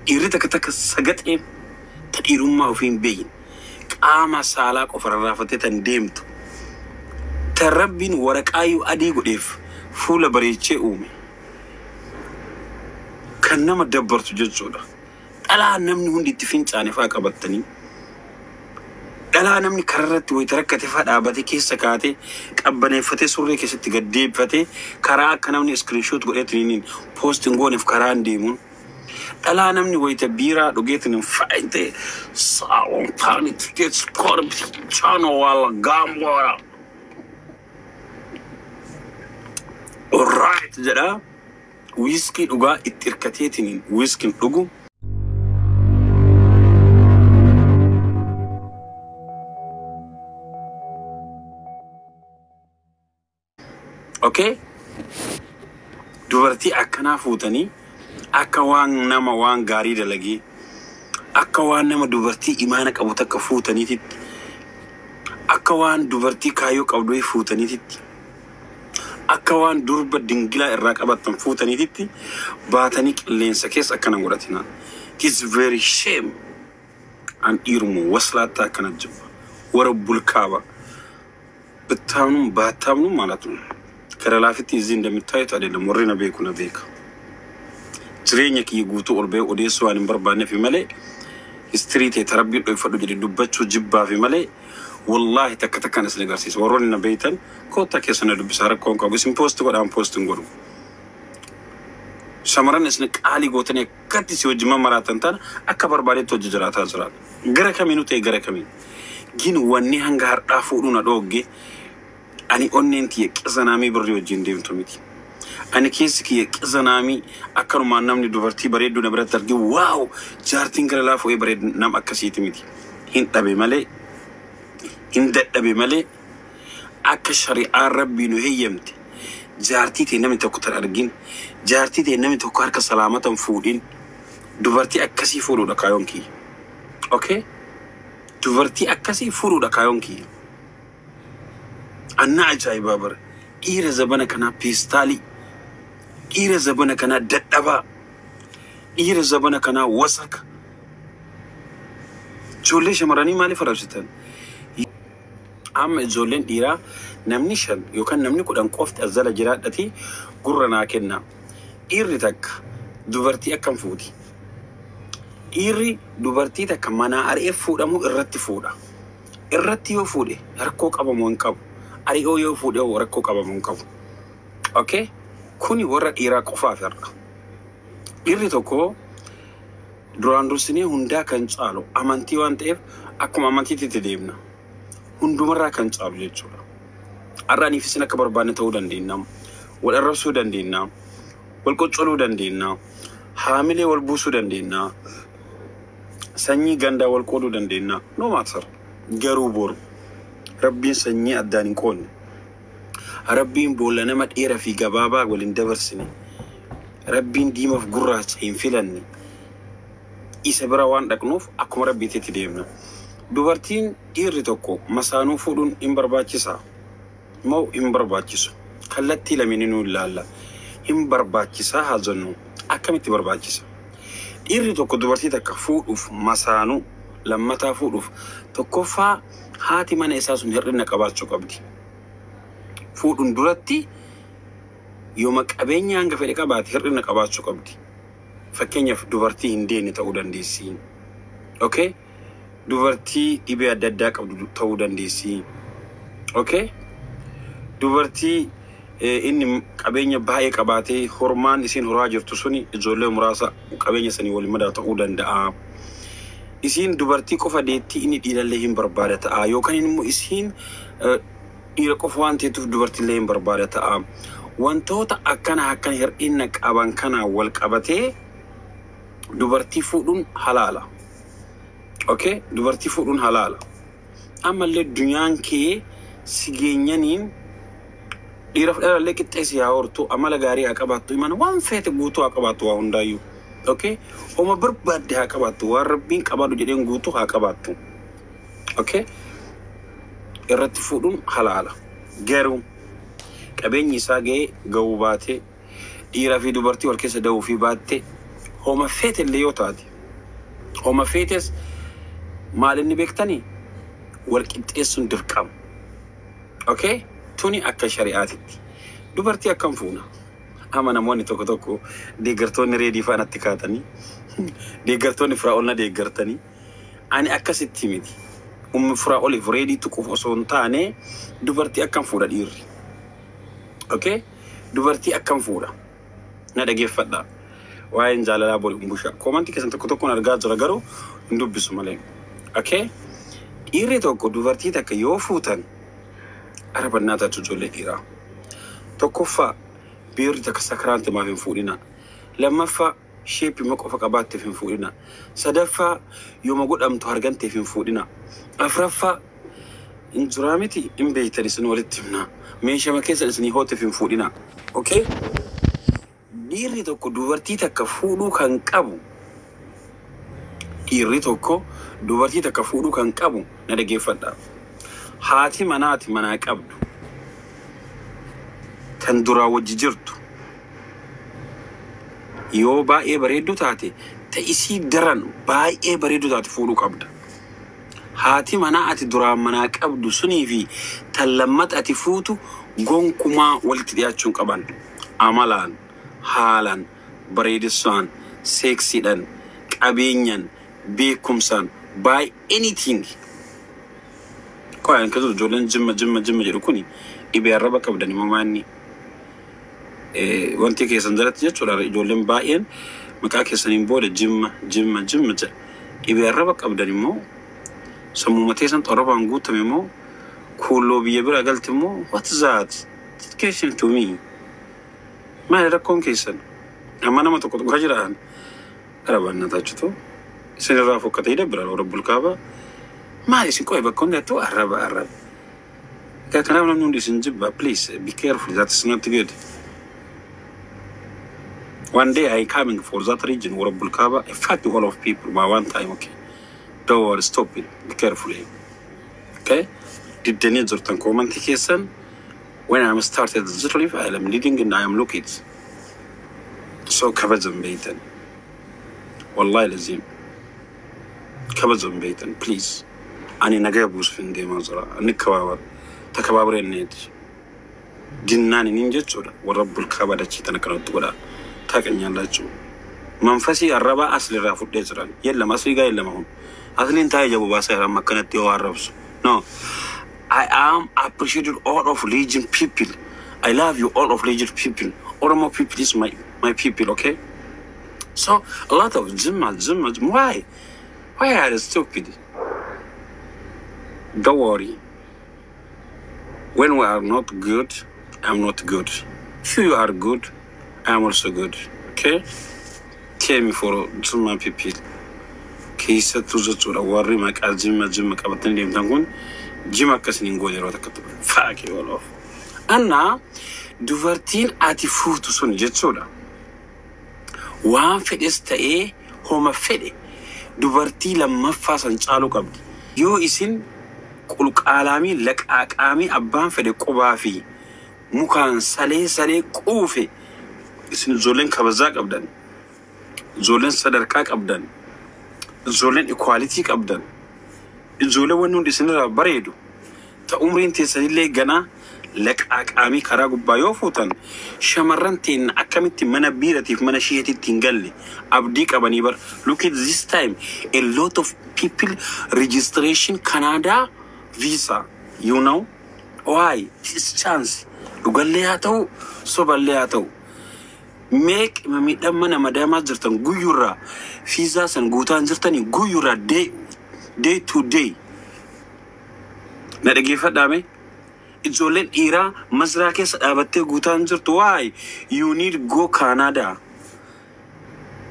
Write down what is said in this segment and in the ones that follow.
Dhiirri takka takka sagaxeen ta dhiirummaa ofii hin beekne qaama saalaa qofa rarraafattee tan deemtu tan Rabbiin waraqaayyuu adii godheef fuula bareechee uume kan nama dabbartu jechuudha. Dhalaa namni hundi itti fincaane fa'aa qabattanii dhalaa namni kararratti wayita rakkate fa'aa dhaabatee keessa kaatee qabbaneeffatee surree keessatti gad deebifatee karaa akka namni iskiriinshoot godheetiin poost hin gooneef karaa hin deemuun dhalaa namni wayita biiraa dhugeetiin hin ta'e saawwan taanit chano wala gaamboora alright jedhaa wiiskii dhugaa itti hirkateetiin wiiskiin dhugu. Okay? Dubartii akkanaa fuutanii akka waan nama waan gaarii dalagee akka waan nama dubartii imaana qabu takka fuutaniititti akka waan dubartii kaayyoo qabdu fuutaniititti akka waan durba dingilaa irraa qabattan fuutaniititti baatanii qilleensa keessa akkana godhatinaa. It is very shame. An dhiirumu waslaattaa akkana jibba. Warra bulkaaba. ብታምኑም ባታምኑም ማለት ነው። ከረላፊት እዚህ እንደምታዩት አይደለም። Warri na beeku na beeka. Jireenya kiyya guutuu ol bahee odeessuu waan hin barbaanneef malee histirii ta'e tarabbii dhoofadhu jedhe dubbachuu jibbaafi malee wallaahi takka takkaan isin agarsiisa. Warroonni na beektan koottaa keessa na dubbisa rakkoon qabu. Isin poosti godhaan poosti hin godhu. Shamarran isin qaalii gootanii akkatti si wajjin maraatan taana akka barbaadetti hojii jiraataa jiraatu. Gara kamiinuu ta'e gara kamiin. Gin wanni hanga har'aa fuudhuu na dhoogge ani onneen tiyya qizanaamii birrii wajjin deemtu miti. Ani keessi kiyya qizanaamii akkanumaan namni dubartii bareedduu na biratti arge waaw jaartiin gara laafoo bareedu nam akkasiiti miti. Hin dhabe malee hin dadhabe malee akka shari'aan rabbii nu heeyyamte jaartii ta'e namni tokko tan argin jaartii ta'e namni tokko harka salaamatan fuudhin dubartii akkasii fuudhuudha kaayoon kiyya. Okay? Dubartii akkasii fuudhuudha kaayoon kiyya. Anna ajaa'ibaa bara. Dhiira zabana kanaa peestaalii, dhiira zabana kanaa dadhabaa, dhiira zabana kanaa wasaka. Ijoollee shamarranii maaliif arrabsitan? Amma ijoolleen dhiiraa namni 5 yookaan namni 10 qofti as jala jiraadhatii gurra naa kenna. Dhiirri takka dubartii akkam fuuti? Dhiirri dubartii takka manaa ari'ee fuudhamu irratti fuudha. Irratti yoo fuudhe rakkoo qabamu hin qabu. Ari'oo yoo fuudhe rakkoo qabamu hin qabu. Okay? Kuni warra dhiiraa qofaaf har'a. Dhiirri tokko duraan dursinee hundaa kan caalu amantii waan ta'eef akkuma amantiitti deemna. Hundumarraa kan caalu jechuudha. Har'a aniif isin akka barbaanne ta'uu dandeenya. Wal arrabsuu dandeenya. Wal qoccoluu dandeenya. Haamilee wal buusuu dandeenya. Sanyii gandaa wal qooduu dandeenya. No matter. Garuu boru Rabbiin sanyii addaan hin qoodne. Rabbiin boolla nama dheeraa fi gabaabaa waliin dabarsine. Rabbiin diimaaf gurraacha hin filanne. Isa bira waan dhaqnuuf akkuma rabbiitti deemna. Dubartiin dhiirri tokko masaanuu fuudhuun hin barbaachisaa? Moo hin barbaachisu? Kallattii lameeninuu ilaalla. Hin barbaachisaa haa jennu. Akkamitti barbaachisa? Dhiirri tokko dubartii takka fuudhuuf masaanuu lammataa fuudhuuf tokkoffaa haati mana isaa sun hir'ina qabaachuu qabdi. Fuudhuun duratti yooma qabeenya hanga fedhe qabaate hir'ina qabaachuu qabdi. Fakkeenyaaf dubartii hin deenne ta'uu dandeessi. Okay? Dubartii dhibee adda addaa qabdu ta'uu dandeessi. Okay? Dubartii inni qabeenya baay'ee qabaatee hormaan isiin horaa jirtu suni ijoollee muraasa qabeenya sanii waliin madaa ta'uu danda'a. Isiin dubartii qofa deetti inni dhiirallee hin barbaada ta'a. Yookaan immoo isiin dhiira qofa waan ta'eef dubartiillee hin barbaada ta'a. Wantoota akkana akkana hir'ina qaban kanaan wal qabatee dubartii fuudhuun halaala. Okay? Dubartii fuudhuun halaala. Ammallee dunyaan kee si geenyaniin dhiira fudhatallee qixxeessi haa hortu amala gaarii haa qabaattu imana waan feete guutuu haa qabaattu waa hundaayyuu. Okay? Oma barbaadde haa qabaattu waan rabbiin qabaadhu jedheen guutuu haa qabaattu. Okay? Irratti fuudhuun halaala. Garuu qabeenyi isaa ga'ee ga'uu baatee dhiiraa fi dubartii wal keessa da'uu fi baattee homa feete illee yoo taate Homa feetes maal inni beektanii wal qixxeessuun dirqama. Okay? Tuni akka shari'aatitti. Dubartii akkam fuuna? Amma namoonni tokko tokko deeggartoonni Reedii faanatti kaatanii, deeggartoonni Firaa'ol na deeggartanii, ani akkasitti miti. Ummi Firaa'oliif Reedii tuquuf osoo hin taane, dubartii akkam fuudha dhiirri? Okay? Dubartii akkam fuudha? Na dhageeffadha. Waa'een jaalalaa bori umbusha. Koomantii keessan tokko tokkoon argaa jira, garuu hin dubbisu malee. Okay? Dhiirri tokko dubartii takka yoo fuutan, arabannaa taatu ijoollee dhiiraa. Tokkoffaa, biirri takka sakraante maaf hin fuudhina. Lammaffaa, sheeppii qofa qabaatteef hin fuudhina. Sadaffaa, yooma godhamtu harganteef hin fuudhina. Afraffaa, hin jiraa miti, hin beektan, isin walitti himna. Meeshama keessan isinii hooteef hin fuudhina. Okay? Dhiirri tokko dubartii takka fuudhuu kan qabu, dhiirri tokko dubartii takka fuudhuu kan qabu, na dhageeffadha. Haati manaati manaa qabdu, kan duraa wajji jirtu, yoo baay'ee bareedduu taate, ta isii daran baay'ee bareedduu taate fuudhuu qabda. Haati manaa ati duraan manaa qabdu sunii fi tan lammata ati fuutu gonkumaa walitti dhiyaachuu hin qaban. Amalaan, haalaan, bareedessaan, seeksiidhaan, qabeenyaan, beekumsaan, by anything. Qo'aan akkasuma ijoolleen Jimma, Jimma, Jimma jedhu kuni dhibee arraba qabdan himamaa. Wanti keessan jalatti jechuudha, ijoolleen baay'een maqaa keessaniin booda Jimma, Jimma, Jimma jedha. Dhibee arraba qabdan immoo, sammuu matee san xorobaan guutame immoo, kuulloo biyya bira galte immoo, what is that? Question to me. Maali rakkoon keessan? Amma nama tokko tokko jiraan arabannaa taachutu isin irraa fokkatee dabbira warra bulkaaba. Maali isin qo'e bakka hundattuu arraba arraba? Egaa kanaaf namni hundi isin jibba. Please be careful, that is not good. One day I coming for that region, warra bulkaaba. In fact, all of people by one time, okay? Don't worry, stop it. Be careful. Okay? Diddanii jirtan koomantii keessan. When I'm started literally, I am leading and I am looking. So kabajan beeytan. Wallahi lazim. Kabajan beeytan, please. Ani nagaya buusuuf hin deemaa jira. Ani kabaabara. Takabaabara inneeti. Dinnaan inni jechuudha. Warra bulkaaba dachii tana kanatti godhaa. Taaqanyaallachuu. Manfasii arrabaa aslirraa fudhee jiran. Yellama aslii gaa yellama hun. Asliin taa'ee jabu baasaa amma akkanatti yoo arrabsu. No. I am appreciated all of region people. I love you, all of region people. Oromo people is my people, okay? So a lot of Jimma, Jimma, why? Why are you stupid? Don't worry. When we are not good, I'm not good. If you are good, I'm also good. Okay? Tell me for Jimma people. Keessattuu jechuudha, warri maqaa Jimma, Jimma qabatanii deemtan kun jima akkasiin hin goone yeroo takka ture. Fuck you all off. Anna dubartiin ati fuutu sun jechuudha. Waan fedhes ta'ee, homa fedhe, dubartii lammaffaa san caaluu qabdi. Yoo isin qulqaalaamii laqaaqaamii abbaan fedhe qubaa fi mukaan salee salee quufe, isin ijoolleen kabajaa qabdan, ijoolleen sadarkaa qabdan, ijoolleen equality qabdan, ijoolleen wanni hundi isinirraa bareedu, ta umriin teessanillee ganaa laqaaqaamii karaa gubbaa yoo fuutan, shamarran teenna akkamitti mana biiratiif mana isheetitti hin galle abdii qabanii bar. Look at this time, a lot of people registration Canada visa, you know why? This chance, dhugallee haa ta'u, soballee haa ta'u, meeq miidhaan mana madaamaa jirtan guyyurraa fiizaa san guutaan jirtanii guyyurraa, day to day. Na dhageeffadhaame, ijoolleen dhiiraa masraa keessa dhaabattee guutaan jirtu, why you need go Canada?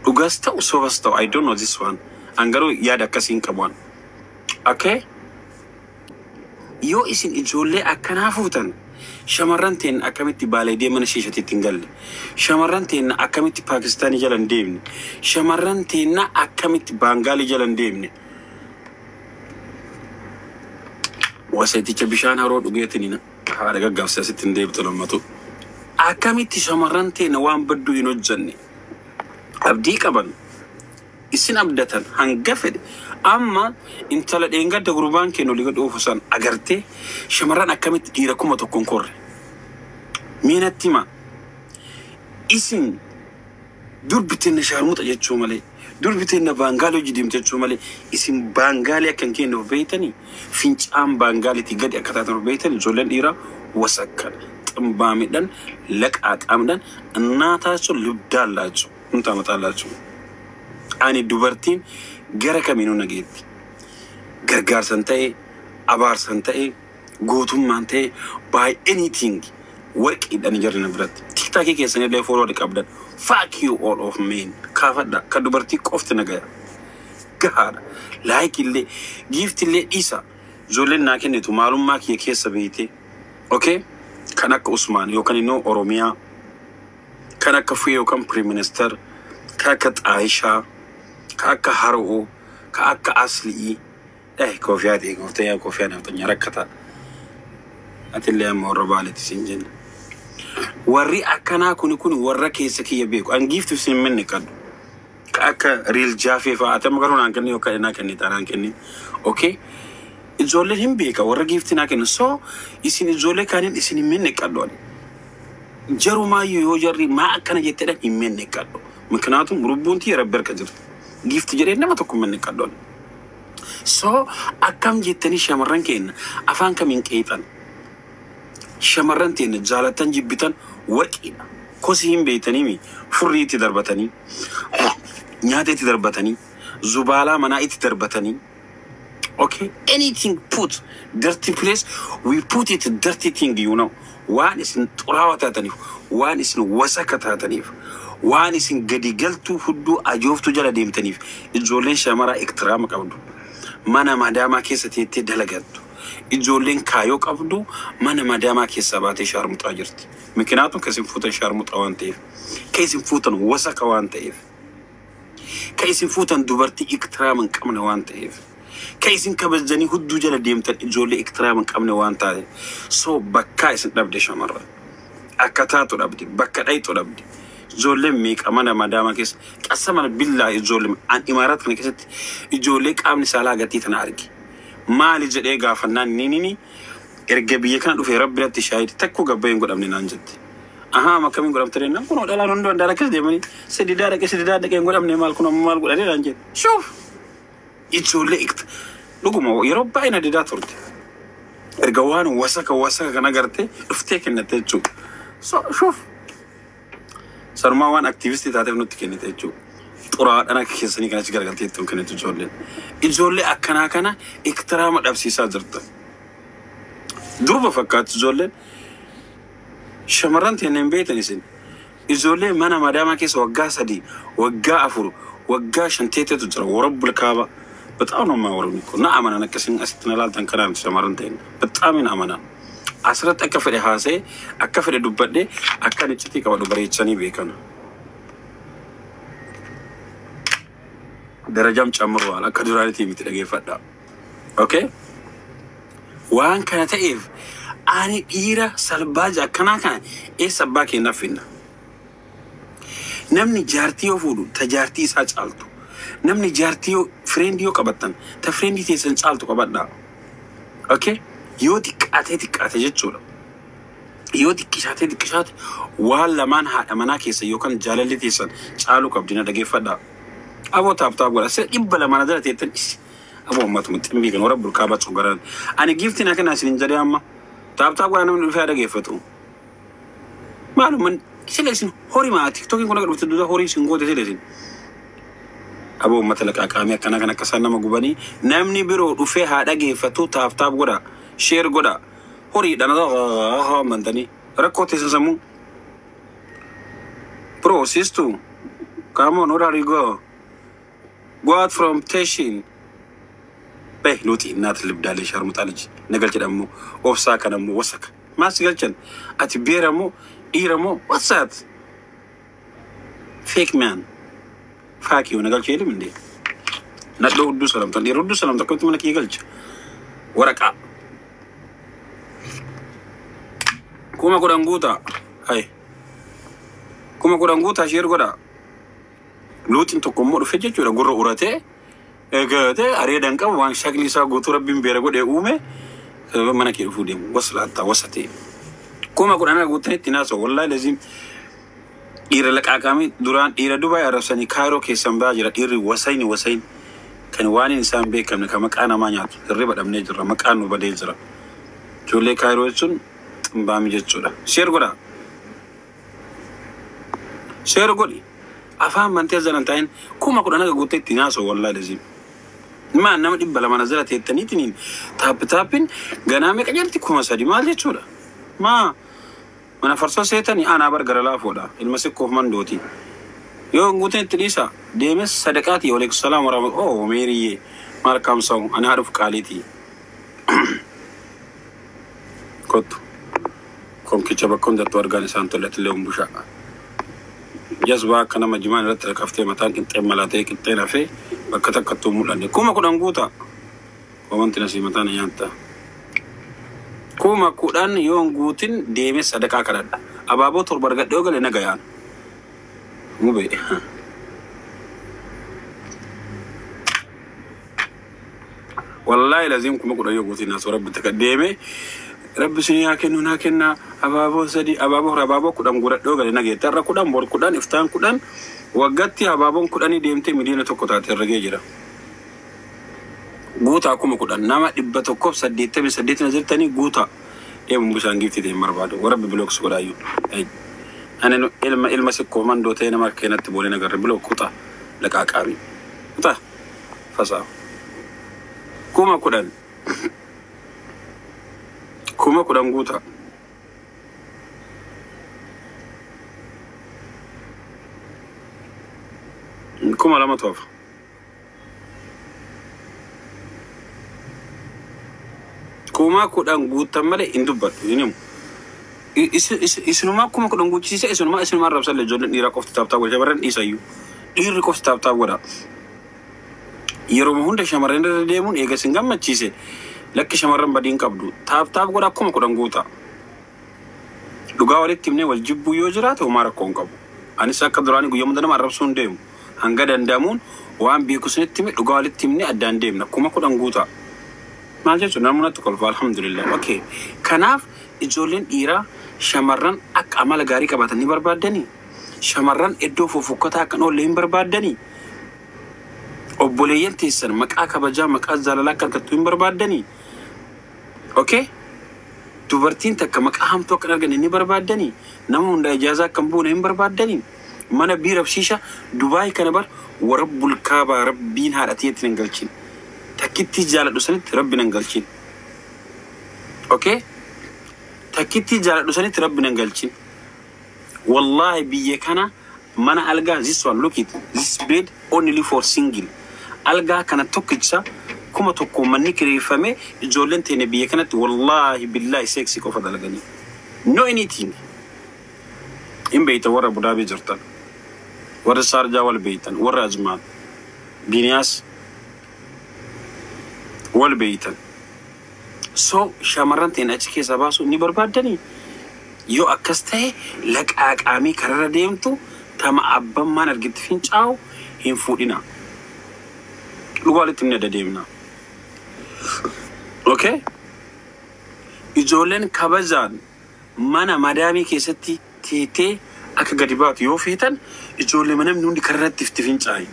Dhugas ta'u, sobas ta'u, I don't know this one. An garuu yaada akkasii hin qabu an. Okay, yoo isin ijoollee akkanaa fuutan, shamarran teen akkamitti baalee mana shiishatitti hin galle? Shamarran teen akkamitti Paakistaanii jala hin deemne? Shamarran teenna akkamitti Baangaalii jala hin deemne? Waseeticha bishaan haroo dhugeetiin haadha gaggaabsee asitti hin deebitu lammatu. Akkamitti shamarran teenya waan badduu hin hojjanne abdii qaban? Isin abdatan hanga fedhe amma intala dheengadda gurbaan keenya olii gad oofu san agartee shamarran akkamitti dhiira 1000 korre. Miinatti hima. Isin durbi teenna shaarmuxa jechuu malee, durbi teenna baangaalii hojii deemte jechuu malee, isin baangaalii akka hin kennuuf beeytanii, fincaan baangaaliitii gadi akka taatan of beeytanii, ijoolleen dhiiraa wasakkan ximbaamidhan laqaaxaamidhan እናታቸው ልብዳላችሁ ምን ታመጣላችሁ? Ani dubartiin gara kamiinuu nageetti. Gargaarsan ta'e, abaarsan ta'e, gootummaan ta'e, by anything warqiidhaan jarri na biratti. TikTokii keessan illee follow qabdan. Fuck you all of men. Kaafadha. Kan dubartii qofti nagaya. Gahaadha. Like illee, gift illee dhiisa. Ijoolleen naa kennitu maalummaa kiyya keessa beeyte. Okay? Kan akka Usmaan yookaan immoo Oromiyaa. Kan akka Fuye yookaan Prime Minister. Kan akka Xaayishaa. Kan akka Haroo. Kan akka Aslii. Koofiyaa ta'e gooftee yaa koofiyaa nafxanya rakkata. Atillee amma warra baaletti siin jenna. Warri akkanaa kun warra keessa kiyya beeku. An giiftu isin minni qaddu. Ka akka Riil Jaafee fa'aa. Ati amma garuu naan kenni yookaan naa kenni taanaan kenni. Okay? Ijoolleen hin beeka warra giifti naa kennu. So isin ijoollee kaaniin isin hin minni qaddu ani. Jarumaayyuu yoo jarri maa akkana jetteedhaan hin minni qaddu. Miknaatum lubbuun tiyya rabbi harka jirti. Giifti jedhee nama tokko hin minni qaddu ani. So akkam jettanii shamarran keenya afaan kamiin qeexan? Shamarran teenya jaalatan jibbitan warqiidha. Kosii hin beeytanii furrii itti darbatanii, nyaata itti darbatanii, zubaalaa manaa itti darbatanii. Okay, anything put dirty place, we put it dirty thing. Waan isin xuraawaa taataniif, waan isin wasaka taataniif, waan isin gadi galtuu hudduu ajooftuu jala deemtaniif, ijoolleen shamaraa iktiraama qabdu. Mana madaamaa keessa teettee dalagattu. Ijoolleen kaayoo qabdu mana madaamaa keessaa baatee shaarmuxaa jirti. Mikinaatuun kan isin fuutan shaarmuxaa waan ta'eef, kan isin fuutan wasaka waan ta'eef, kan isin fuutan dubartii iktiraama hin qabne waan ta'eef, kan isin kabajanii hudduu jala deemtan ijoollee iktiraama hin qabne waan ta'eef. So bakkaa isin dhabde shamarran. Akka taatu dhabde, bakka dhayxu dhabde. Ijoolleen meeqa mana madaamaa keessa qassa mana billaa ijoollee an imaaraat kana keessatti ijoollee qaamni saalaa gatii tana arge. Maali jedhee gaafannaan ni erga biyya kana dhufee rabbi irratti shaahidi takko gabba hin godhamne naan jette. Ahaa, akkamiin godhamte jennaan kun dhalaan hunduu handaara keessa deemanii sadidaa dhaqee sadidaa dhaqee hin godhamne maal kun ammoo maal godhanii naan jette. Shuuf ijoollee dhuguma yeroo baay'ee na didaa turte. Erga waan wasaka wasaka kana gartee dhuftee kennatte jechuudha. So shuuf sanumaa waan aktiivistii taateef nutti kennite jechuudha. Xuraadhaan akka keessanii kanatti garagaltee ittiin kennitu ijoolleen. Ijoollee akkanaa kana iktiraama dhabsiisaa jirta. Durba fakkaatu ijoolleen. Shamarran teenya hin beektan isin. Ijoollee mana madaamaa keessa waggaa 3, waggaa 4, waggaa 5 teetetu jira. Warabbul kaaba. በጣም ነው የማወራው እኮ እና amanan akkasin asitti na laaltan kanaan shamarran ta'in በጣም hin amanan. Asirratti akka fedhe haasa'e, akka fedhe dubbadhe, akka iccitii qabadhu bareechanii beekan. Darajam ጨምረዋል akka duraanitii miti dhageeffadha. Okay? Waan kana ta'eef ani dhiira salbaaja akkanaa kana eessa abbaa keenyaaf finna? Namni jaartii yoo fuudhu ta jaartii isaa caaltu. Namni jaartii yoo friendii yoo qabattan ta friendii teessan caaltu qabadhaa. Okay? Yoo xiqqaatee xiqqaate jechuudha. Yoo xiqqishaatee xiqqishaate waan lamaan haadha manaa keessa yookaan jaalalli teessan caaluu qabdi na dhageeffadhaa. Aboo tap tap godha. Sira 200 jala teettan isi. Aboo ummatuma ximbii kan warra burqaa bacuu garan. Ani giiftiin akkana isin hin jedhee amma. Tap tap godha namni dhufee dhageeffatu. Maaluman sila isin horii maa TikTokiin kun akka dhufte duuba horii isin goote sila isin. Aboo uummata laqaaqaamii akkana kan akka isaan nama gubanii namni biroo dhufee haa dhageeffatu, tap tap godha. Share godha. Horiidhaan mantanii rakkoo teessan sammuu. Bro, sister, come on, where are you go? Go out from station. Beh, nuti እናት ልብዳለች ሸርሙጣ ልጅ nagalche dammoo obsaa kana immoo wasaka maal si galchan ati beera moo dhiira moo, what's that fake man? Fuck you. Nagalche yelim እንዴ nadhoo hudduu salamtan dhiira hudduu salamta akkamitti mana kiyya galcha waraqaa 10,000 guutaa hay 10,000 guutaa share godhaa. Luuxin tokko immoo dhufe jechuudha gurra uratee eegatee areedaan qabu waan shakli isaa guutuu rabbiin beera godhee uume mana kee dhufuu deemu waslaattaa wasatee. 10,000 guutanitti naasoo wallaahi laziim dhiira laqaaqamii duraan dhiira Dubaay arrabsanii Kaayiroo keessan ba'aa jira dhiirri wasayni wasayni kan waan hin isaan beekamne kan maqaa namaa nyaatu hirriba dhabnee jirra maqaan nu badee jira. Ijoollee Kaayiroo jechuun ximbaamii jechuudha. Share godhaa. Share godhi. Afaan mantee jalan taa'in 10,000 haga guuttee itti naasoo wallaahi laziim. Maan nama 200 na jala teettaniitiin tap tapiin ganaa meeqa jirti 3,000 maal jechuudha. Maa mana farsoo seetanii aanaa bar gara laafoodha ilma sikkoof mandooti. Yoo guuteen itti dhiisa deemes sadaqaati waleekum salaam warahmatullahi oo meeriyyee maal kaamsamu ani haadhuuf qaaliiti. Kottu konkicha bakka hundattuu argaan isaan tollatti illee humbushaa. Jazbaa akka nama jimaan irratti rakaftee mataan qinxeen malaatee qinxeen hafee bakka takkattuu mul'anne 10,000 guuta. Komanti nasii mataan nyaatta. 10,000 yoon guutin deemee sadaqaa kadhadha. Abaaboo 7 argadhee yoo gale nagayaan. Mubee. Wallaahi laziim 10,000 yoo guutin naasoo rabbi takka deemee rabbi isin haa kennu naa kennaa abaaboo 3 abaaboo abaaboo 10 guuradhee yoo gale nageetta irra 10 bor 10 iftaan 10 waggaatti abaaboon 10 deemtee miliyoona 1 taate herregee jira. Guutaa 10,000 nama 188 na jirtanii guutaa deemuun bishaan giiftii ta'e hin barbaadu. Warabbi block godhaayyuu. Ani ilma ilma sikkoo mandoo ta'e nama akka keenatti boolee nagarre block kutaa laqaaqaami. Kutaa fasaa. 10,000. 10,000 guutaa. 2,000 hafa. 10,000 guutan malee hin dubbadhu hin himu. Isinumaa 10,000 guuchisiise isinumaa isinumaa arrabsallee ijoolleen dhiiraa qofti tap tap godha shamarran dhiisayyuu. Dhiirri qofti tap tap godha. Yeroo hunda shamarran irra deemuun eega isin gammachiise lakki shamarran badiin qabdu tap tap godha 10,000 guuta. Dhugaa walitti himnee wal jibbuu yoo jiraate homaa rakkoo hin qabu. Anis akka duraanii guyyaa hunda nama arrabsuu hin deemu. Hanga danda'amuun waan beeku isinitti hime dhugaa walitti himnee addaan deemna. 10,000 guuta. Maal jechuun namni natti kolfa alhamdulillah. Okay. Kanaaf ijoolleen dhiiraa shamarran akka amala gaarii qabaatan ni barbaaddanii? Shamarran iddoo fofokkataa akka hin oolle hin barbaaddanii? Obboleeyyan teessan maqaa kabajaa maqaa jaalalaa akka argattu hin barbaaddanii? Okay. Dubartiin takka maqaa hamtuu akka hin arganne ni barbaaddanii? Nama hundaa ijaazaa akka hin buune hin barbaaddanii? Mana biiraaf shiisha Dubaay kana bar warabbul kaabaa rabbiin haadha tiyyatti nan galchin. Takkittii jaaladhu sanitti rabbi nan galchin. Okay? Takkittii jaaladhu sanitti rabbi nan galchin. Wallahi biyya kana mana algaa this one look it this bed only for single. Algaa kana tokkicha 1,000 manni kireeffame ijoolleen teene biyya kanatti wallahi billahi seeksii qofa dalaganii. No anything. Hin beeytan warra Abu Dhabi jirtan. Warra Saarjaa wal beeytan. Warra Ajmaan. Biniyaas wal beeytan. So shamarran teene achi keessaa baasuu ni barbaaddanii? Yoo akkas ta'e laqaaqaamii kararra deemtu tama abbammaan argitti fincaa'u hin fuudhina. Dhugaa walitti himnee adda deemna. Okay? Ijoolleen kabajaan mana madaamii keessatti teetee akka gadi baatu yoo feetan ijoollee namni hundi kararratti itti fincaa'i.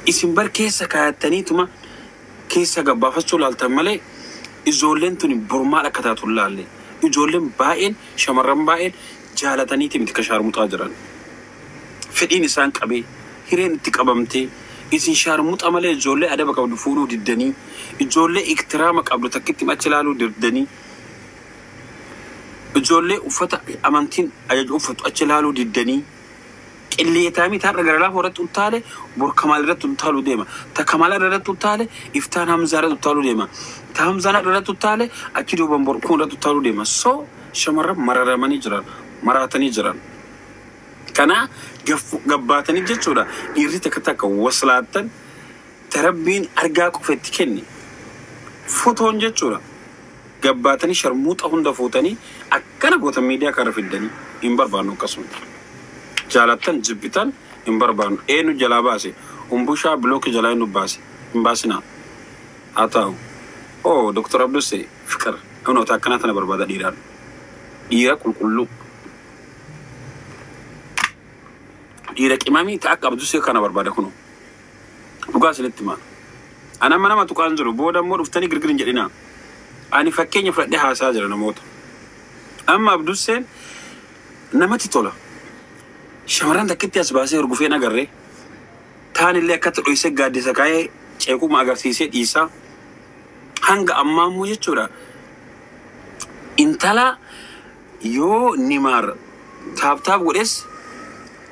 Isin bar keessa kaayattaniituma keessa gabbaafachuu laaltan malee ijoolleen tuni bormaal akka taatu hin laalle. Ijoolleen baay'een shamarran baay'een jaalataniiti miti ka shaarmuxaa jiran. Fedhiin isaan qabee hireen itti qabamtee isin shaarmuxa malee ijoollee adaba qabdu fuudhuu diddanii ijoollee iktiraama qabdu takkitti achi ilaaluu diddanii ijoollee uffata amantiin ajaju uffatu achi ilaaluu diddanii qilleetaamii taarra gara laafoo irratti uttaale bor kamaal irratti uttaaluu deema. Ta kamaal irratti uttaale iftaan hamzaa irratti uttaaluu deema. Ta hamzaan irratti uttaale achi duuban bor kun irratti uttaaluu deema. So shamarran mararamanii jiran maraatanii jiran. Kana gabbaatanii jechuudha. Dhiirri takka takka waslaattan tarabbiin argaa qofa itti kenne. Fotoon jechuudha. Gabbaatanii sharmuuxa hunda fuutanii akkana gootan miidiyaa kana fiddanii hin barbaannu akkasuma. Jaalattan jibbitan hin barbaannu. Eenyu jalaa baase? Umbushaa block jalaa eenyu baase? Hin baasinaa. Haa ta'u. Oh, Dr. Abdusse Fikir. Dhimmoota akkanaa tana barbaada dhiiraan. Dhiira qulqulluu. Dhiira qimamii ta'a akka Abdussee kana barbaada kunu. Dhugaa isinitti himaa. Ani amma nama tuqaan jiru booda immoo dhuftanii girgir hin jedhinaa. Ani fakkeenya fudhadhee haasaa jira namoota. Amma Abdusseen namatti tola. Shamarran takkitti as baasee hurgufeen agarree. Taan illee akkatti dhoysee gaaddisa kaa'ee ceekuma agarsiisee dhiisaa. Hanga ammaa immoo jechuudha. Intala yoo nimaar tap tap godhes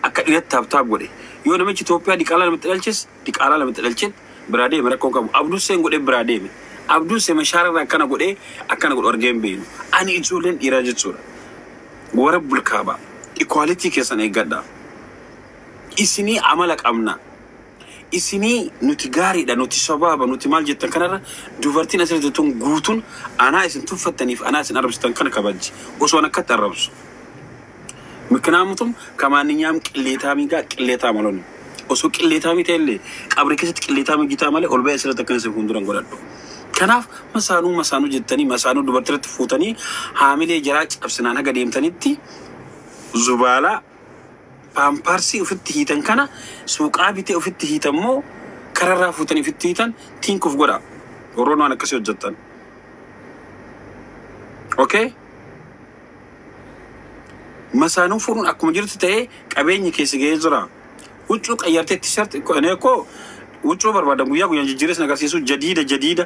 akka dhiiratti tap tap godhe. Yoo namichi Itoophiyaa diqaalaa namatti dhalches diqaalaa namatti dhalcheet biraa deeme rakkoo qabu. Abdusseen godhee biraa deeme. Abdussee mashaararra akkana godhee akkana godhu argee hin beeknu. Ani ijoolleen dhiiraa jechuudha. Warra bulkaabaa. Equality keessan eeggadhaa. Isinii amala qabna. Isinii nuti gaariidha, nuti sabaaba, nuti maal jettan kanarra dubartiin asirratti tun guutuun anaa isin tuffattaniif anaa isin arrabsitan kana kabajji. Osoo an akkatti arrabsu. ምክንያቱም ከማንኛውም ቅሌታሚ ጋር ቅሌታም አልሆንም። Osoo qilleetaamii ta'ellee qabri keessatti qilleetaamii gitaa malee ol ba'ee asirratti akkana isin fuulduran godhadhu. Kanaaf masaanuu masaanuu jettanii masaanuu dubartiirratti fuutanii haamilee jaraa cabsinaan haga deemtanitti zubaalaa paampaarsii ofitti hiitan kana suuqaa bitee ofitti hiitan moo kararraa fuutanii ofitti hiitan tiinkuuf godha. Warroon waan akkasii hojjettan. Okay? Masaanuu fuudhuun akkuma jirtu ta'ee qabeenyi keessa ga'ee jira. Huccuu qayyartee T-shirt እኔ እኮ huccuu barbaadan guyyaa guyyaan jijjiiree sin agarsiisu jadiida jadiida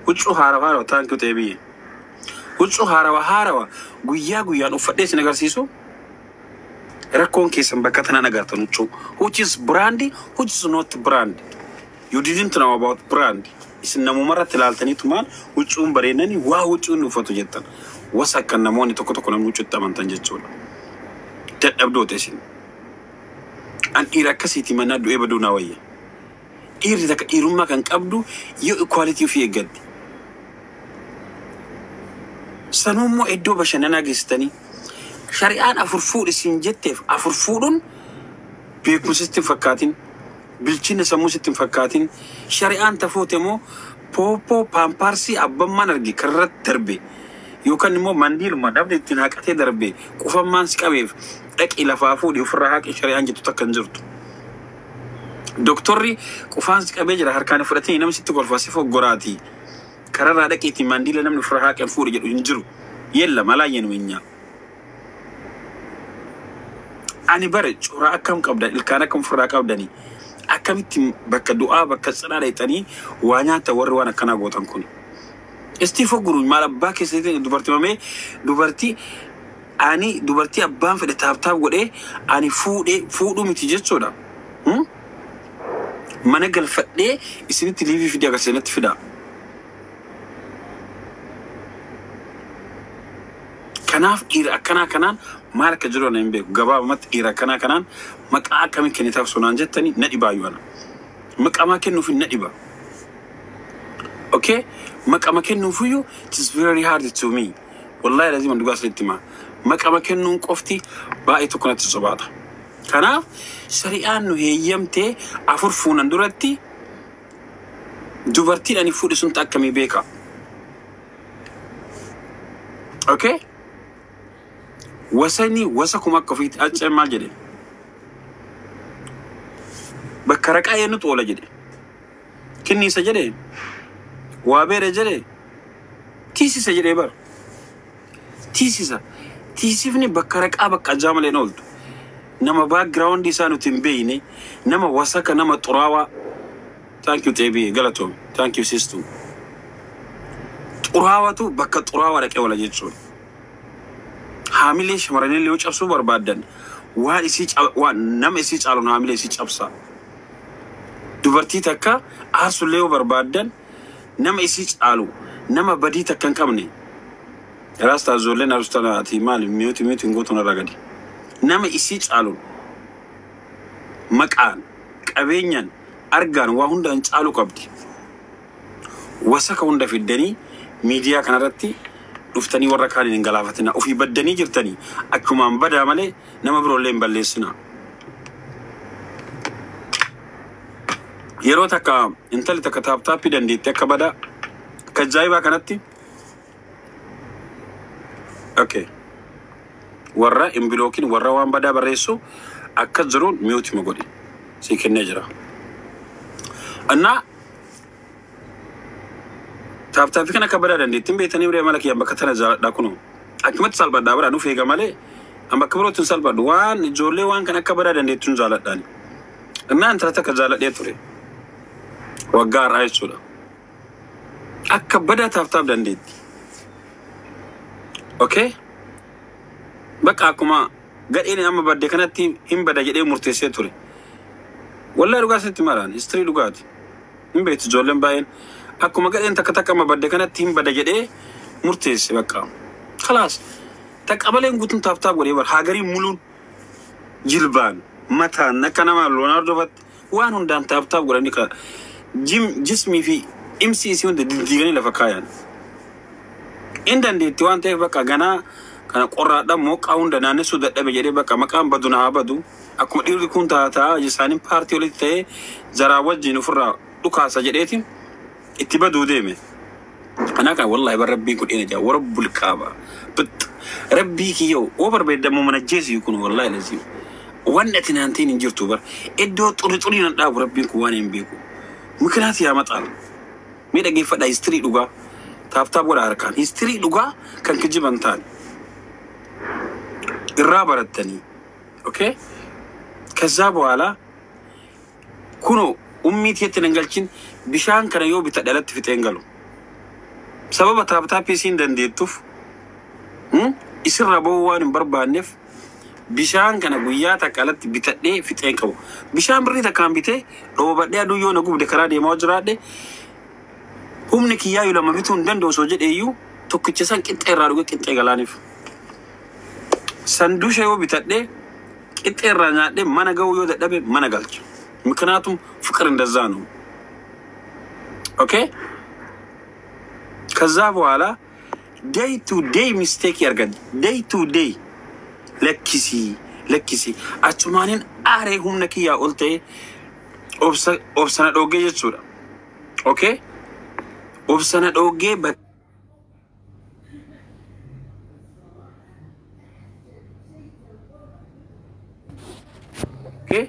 huccuu haarawa haarawa thank you ta'e biyye. Huccuu haarawa haarawa guyyaa guyyaan uffadhee sin agarsiisu rakkoon keessan bakka tanaan agartan huccuu. Which is brand, which is not brand. You didn't know about brand. Isin namumarratti ilaaltaniitumaan huccuun bareedanii waa huccuun uffatu jettan. Wasa akka namoonni tokko tokko namni huccuutti amantan jechuudha. Dadhabdoota isin. An dhiira akkasiiti mannaa du'ee baduu naa wayya. Dhiirri takka dhiirummaa kan qabdu yoo equality ofii eeggatti. Sanuu immoo iddoo bashannanaa geessitanii shari'aan afur fuudhi siin jetteef afur fuudhuun beekumsa sitti hin fakkaatin, bilchina sammuu sitti hin fakkaatin. Shari'aan tafuute immoo pooppoo paampaarsii abbammaan arge karratti darbe yookaan immoo mandiiluma namni ittiin haqatee darbe qufammaan si qabeef dhaqii lafaa fuudhi ofirraa haqi shari'aan jettu takka hin jirtu. Doktorri qufaan si qabee jira harkaan fudhatee namni sitti kolfa si foggoraati. Kararraa dhaqiitii mandiila namni ofirraa haqeen fuudhi jedhu hin jiru. Yella malaayyeen winyaa. Ani bare coraa akkam qabdan, ilkaan akkam ofirraa qabdanii, akkamitti bakka du'aa bakka cidhaa dhaqxanii waa nyaata warri waan akkanaa gootan kun. Istii fogguru maal abbaa keessatti dubartii mamee dubartii ani dubartii abbaan fedhe tap tap godhee ani fuudhee fuudhuu miti jechuudha. Mana galfadhee isinitti live fidee agarsiisanitti fidaa. Kanaaf dhiira akkanaa kanaan maal akka jiru ana hin beeku. Gabaabumatti dhiira akkanaa kanaan maqaa akkamii kennitaaf sonaan jettanii na dhibaayyuu ana. Maqamaa kennuuf na dhiba. Okay? Maqama kennuufiyyuu it is very hard to me. Wallahi lazima dhugaa isinitti himaa. Maqama kennuun qofti baay'ee tokko natti sobaata. Kanaaf shari'aan nu heeyyamtee afur fuunan duratti dubartiin ani fuudhe sun akkamii beeka. Okay? Wasani wasa kuma akka ofiitti acceen maal jedhe? Bakka raqaa eenyutu oola jedhe. Kinniisa jedhe. Waa beere jedhe. Tiisisa jedhee bara. Tiisisa. Tiisifni bakka raqaa bakka ajaa malee hin ooltu. Nama background isaa nuti hin beekne, nama wasaka, nama xuraawaa. Thank you xeebii galatoom. Thank you sistu. Xuraawatu bakka xuraawaa dhaqee oola jechuudha. Haamilee shamarranii yoo cabsuu barbaaddan waan isii waan nama isii caaluun haamilee isii cabsaa. Dubartii takka aarsullee yoo barbaaddan nama isii caalu nama badii takka hin qabne. Raastaa ijoolleen aarsuta ati maali mute mute hin gootu narraa gadi. Nama isii caaluun maqaan qabeenyaan argaan waa hundaan caaluu qabdi. Wasaka hunda fiddanii miidiyaa kanarratti Dhuftanii warra kaaniin hin galaafatina. Ofii baddanii jirtanii akkumaan badaa malee nama biroollee hin balleessina. Yeroo takka intalli takka tap tapii dandeetti akka badaa akka ajaa'ibaa kanatti. Okay. Warra hin blockin, warra waan badaa barreessu akka jiruun mute ma godhi. Sii kennee jira. Annaa tap tapii kana akka badaa dandeettiin beektanii biree mala kiyyaan bakka tana jaaladhaa kunoo. Akkumatti salphadhaa biraa nuuf eega malee an bakka birootti hin salphadhu, waan ijoollee waan kan akka badaa dandeettuun jaaladhaani. Innaa intala takka jaaladhee ture. Waggaa har'aa jechuudha. Akka badaa tap tap dandeetti. Okay? Bakka akkuma gadheen amma badde kanatti hin bada jedhee murteessee ture. Wallahi dhugaa sitti maraan history dhugaati. Hin beektu ijoolleen baay'een. Akkuma gadheen takka takka amma badde kanatti hin bada jedhee murteesse bakka. Khalaas. Taqabaleen guutuun tap tap godhee bara hagarii muluun jilbaan mataan akka nama Leonardo fatti waan hundaan tap tap godhanii ka jim jismii fi imsi isii hunda diddiiganii lafa kaayan. In dandeetti waan ta'eef bakka ganaa kana qorraadhaan mooqaa hunda naannessuu dadhabe jedhee bakka maqaan badu na haa badu. Akkuma dhiirri kun taataa isaaniin paartii walitti ta'ee jaraa wajjin ofirraa dhukaasa jedheeti itti baduu deeme. Kanaa kan wallahi bar rabbiin kun dhiina jaa warra bulqaaba. Bit rabbii kiyyoo oo barbaadamuu mana jeesi kun wallahi lazim. Wanni ati naan ta'in hin jirtu bar iddoo xurii xurii nan dhaabu rabbiin kun waan hin beeku. Mikinaati yaa maxaal. Mee dhaggeeffadhaa history dhugaa. Tap tap godha harkaan. History dhugaa kan kijiban ta'an. Irraa barattanii. Okay? ከዛ በኋላ kunoo ummii tiyyatti nan galchin, bishaan kana yoo bitadhe alatti fixeen galu. Sababa tap tapii isiin dandeettuuf isirra bahuu waan hin barbaanneef bishaan kana guyyaa takka alatti bitadhee fixeen qabu. Bishaan birrii takkaan bitee dhoobadhee aduu yoo na gubde karaa deemaa jiraadhe humni kiyyaayyuu lama bituu hin danda'u osoo jedhee iyyuu tokkicha san qixxee irraa dhuge qixxee galaaniif. Sanduusha yoo bitadhee qixxee irraa nyaadhee mana ga'uu yoo dadhabe mana galcha. ምክንያቱም ፍቅር እንደዛ ነው። Okay, ከዛ በኋላ day to day mistake ያርጋል። Day to day lakkisii lakkisii achumaaniin aaree humna kiyyaa ol ta'e obsana dhoogee jechuudha. Okay, obsana dhoogee okay,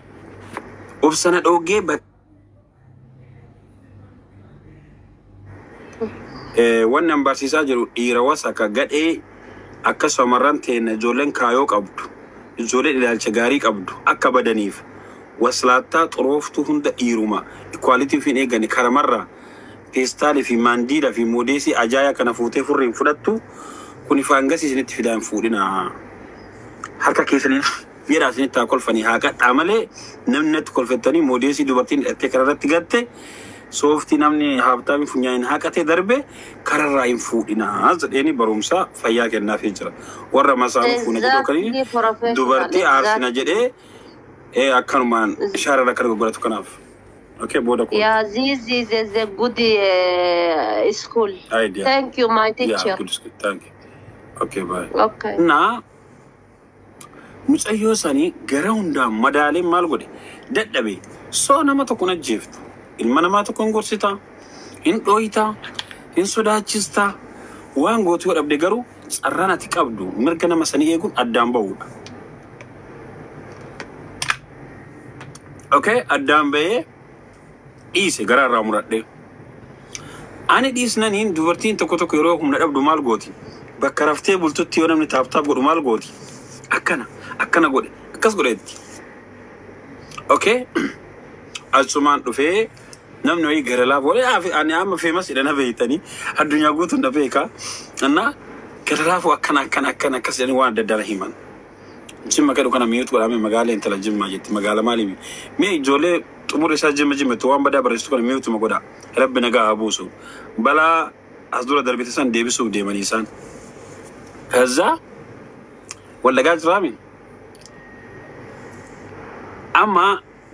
obsana dhoogee wanni an barsiisaa jiru dhiira wasaka gadhee akka shamarran teenya ijoolleen kaayoo qabdu, ijoolleen ilaalcha gaarii qabdu akka badaniif waslaattaa xurooftuu hunda dhiiruma equality fi hin eegganne karamarraa peestaalii fi maandiidhaa fi moodeesii ajaayaa kana fuutee furriin fudhattu kun faangasii isinitti fidaa hin fuudhinaa. Harka keessaniin miidhaa isinitti haa kolfanii haa qadhaa malee namni natti kolfettanii moodeesii dubartiin hidhattee kararratti gatte sooftii namni haabtaami funyaaniin haqatee darbe kararraa hin fuudhinaa jedheeni barumsa fayyaa kennaafii jira. Warra masaanuu fuuna jedhu kaniin Professional. Dubartii aarsina jedhee akkanumaan shaararra akka godhatu kanaaf. Okay, booda kun. Yeah, this is a good school. Idea. Thank you, my Yeah, teacher. Good, good. Thank you. Okay, bye. Okay. እና mucayyoo sanii gara hundaan madaaleen maal godhe dadhabe soo nama tokko hin ajjeeftu, ilma namaa tokko hin gorsita, hin dhooyita, hin sodaachista, waan gootu yoo dhabde garuu carraan ati qabdu mirga nama sanii eeguun addaan ba'uudha. Okay, addaan ba'ee dhiise gara irraa muradhee. Ani dhiisnaniin dubartiin tokko tokko yeroo humna dhabdu maal gooti? Bakka raftee bultutti yoo namni tap tap godhu maal gooti? Akkana, akkana godhe, akkas godhetti. Okay? Achumaan dhufee namni wayii gara laafoo ani amma famous jedha na beektanii addunyaa guutuun na beeka. Innaa gara laafoo akkana akkana akkana akkas jedhanii waan adda addaa himan. Jimma kadhu kana mi'uutu godhame magaala intala jimmaa jetti magaala maali mee ijoollee xumura isaa jimma jimmattu waan badaa barreessitu kana mi'uutuma godha. Rabbi nagaa haa buusu. Balaa as dura darbite san deebisuuf deemanii isaan. ከዛ wallagaa jiraami. Amma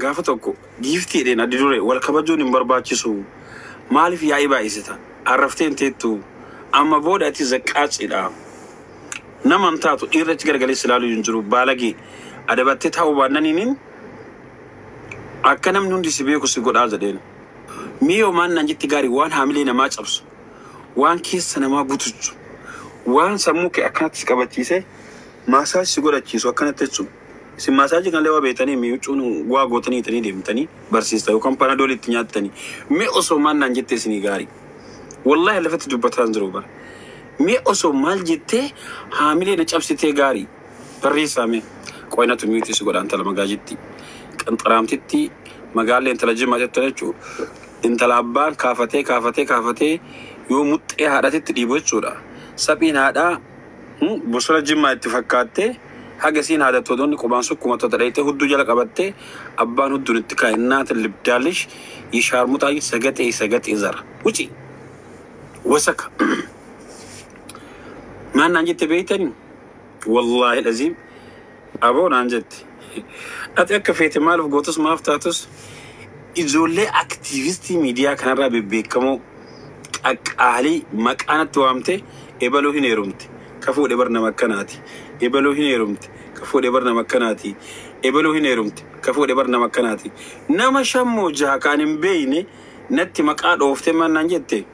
gaafa tokko giiftiidheen addi dure wal kabajuun hin barbaachisu. Maaliif yaa'ii baay'isita? Arraftee hin teettu. Amma booda ati zaqqaacidha. Nama hin taatu, dhiirri achi garagalee si ilaaluu hin jiru, baalagee adabattee taa'uu baannaniiniin akka namni hundi si beeku si godhaa jedheen. Mi'oo maan naan jetti gaarii? Waan haamilee namaa cabsu, waan keessa namaa butuchu, waan sammuu kee akkanatti si qabachiise, massage si godhachiisu akkanatti jechuudha. Isin massage kan waa beektanii mi'uucuun waa gootanii itanii deemtanii barsiista yookaan Panadol itti nyaattanii. Mee osoo maal naan jettee isinii gaarii? Wallaahi lafatti dubbataa hin jiru bara. Mee osoo maal jettee haamilee na cabsitee gaarii? Barreessaa mee. Qo'inatu mute si godha, intala magaajitti. Qanxaraamtitti magaallee intala jimaa jettu jechuudha. Intala abbaan kaafatee kaafatee kaafatee yoo muxxee haadhatitti dhiibu jechuudha. Saphiin haadhaa bosona jimmaa itti fakkaattee haga isiin haadattoonni qubaan sukkumattoota dhayitee hudduu jala qabattee abbaan hudduun itti kaa'e naata libdaalish yishaarmuxaa sagaxee sagaxee zara. Wuci wasaka. Maal naan jette beeytanii? Wallaahi laziim aboo naan jette. Ati akka feete maaliif gootus maaf taatus, ijoollee aktiivistii miidiyaa kanarraa bebbeekamoo qaqqaalii maqaa natti waamte, ebaluu hin heerumte. Ka fuudhe bar nama akkanaati. Ebaluu hin heerumte. Ka fuudhe bar nama akkanaati. Ebaluu hin heerumte. Ka fuudhe bar nama akkanaati. Nama shammoo jaha kaan hin beeyne natti maqaa dhooftee maal naan jette?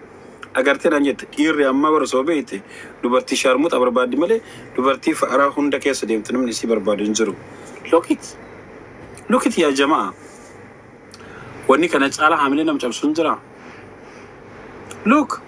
Agartee naan jette, dhiirri ammaa bara osoo beeyte dubartii shaarmuxa barbaaddi malee dubartii fa'araa hunda keessa deemtu namni isii barbaadu hin jiru. Look it. Look it yaa jamaa. Wanni kana caala haamilee nama cabsu hin jira. Look.